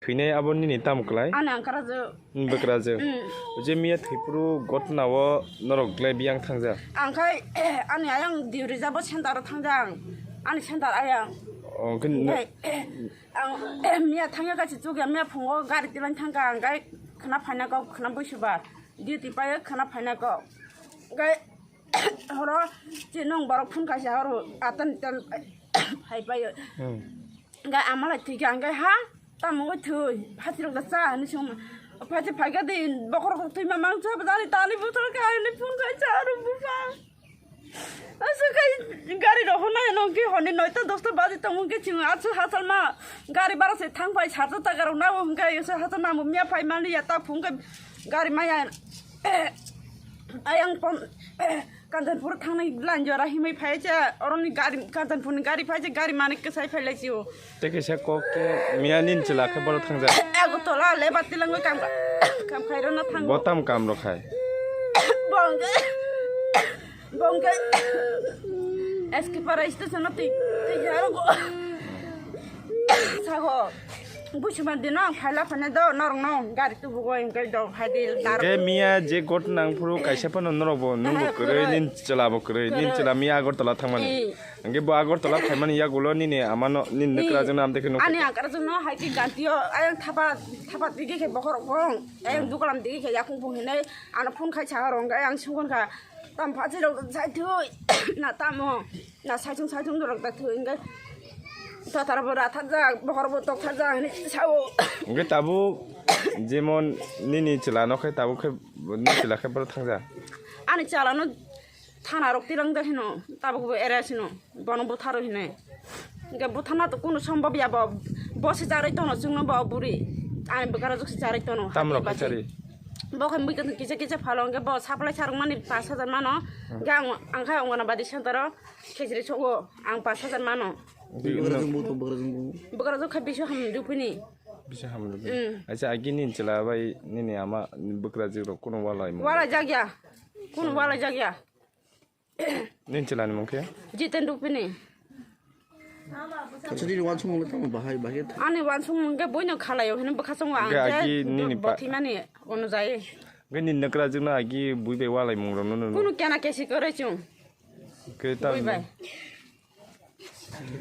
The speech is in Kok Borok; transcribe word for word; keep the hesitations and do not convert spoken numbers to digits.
Thwinai abo nini tamo kwlai? Ani angkara je. Hmm, bwkra je. Hmm. Je miya thwipru gotna o norok glai biyang thangjak? Ang khai, ani ayang diuri jabo center o thangjak. Ani center ayang. Oh, khe no- Ang miya thangya kaisa chukya, miya phungo gari tilang thangka, ang gai khna phaina kok khna buisuba, duty paio khna phaina kok. Gai horo chinong borok phun kaisa horo atan tan hai paio. Hmm. Gai amalai thikya, ang gai ha tamo oi thoi, phatirok da cha hinwi songma. Phati phaikha di bokhorok thwi ma mang cha bwdani tani butol khe ani phun kaisa horo buphang. Aswk gari rok hwnwi nw ki hwnwi noita dosta baji tongo hwnkhe chwng aswk hachal ma gari bara se thang pai sarta taka rok nabo hwnkhe aswk hachal ma miya phai mani ya ta phung khe gari maya ayang pon Kanchanpur thangnai line jora himwi phai cha oroni gari Kanchanpur ni gari phai cha gari mani kwsai phai lai chio. Tei kaisa kok khe miya nini chwla khe bono thangjak. Agartala le bati langwi kam, kam khairokna thango. Bo tam kam rok khai? Bongke, bongke. S K Para station o twi, twi haro go. Sago. Busuman dino ang phaila phane do norok no gari tubugo hingke do hai di daro. Hingke miya je got nang phuru kaisa phano norok bo nungbo kwrwi, nini chwla bo kwrwi, nini chwla miya Agartala thangmani. Hingke bo Agartala phaimani yagulo nini amano nini nukra jwngno amtwi khe nukha. Ani angkara jwngno hai khe gantio ayang thapa thapa digi khe bokhorok bong ayang dukalam digi khe yakung bung hinai ano phone khai saha rong ayang sungkon kha tam phachi rok sai thui na tamo na saichung saichung rok ta thui hingke totar bo rathajak bokhor bo tokthajak hinui sao. Hingke tabuk jemon nini chwla no khe tabuk khe nini chwla khe boro thangjak. Ani chwla no thana rok tilang jak hino tabuk bo area sino bono butharo hinui. Hingke buthana to kunu sombab ya bo, bo se charwi tono chwngno bo buri. Ani bwkara jok se charwi tono. Tam rok khe charwi? Bo khe mui kisa kisa phalo hingke bo supply sarwk mani pash hajar mano. Hingke ang, ang khe Anganabadi center o khejri sogo ang pash hajar mano. Bwkra jok bo to, bwkra jok bo. Bwkra jok khe bisu ham rupini. Bisu ham rupini. Mm. Acha agi nini chwla bai nini ama bwkra jok rok kunu walai mo? Walai jak ya. Kunu walai jak ya. Nini chwla ni mung khe? Jiten Rupini. Acha nini wansukmung le tamo bahai bahai tha. Ani wansukmung hingke boino khalaio hino bwkha chongo ang. Hingke agi nini pa- bothimani ono jai. Hingke nini nukra jwkno agi bui bai walai mung rok no no. Kunu kena kesi kwrwi chwng. Hingke ta- Bui bai.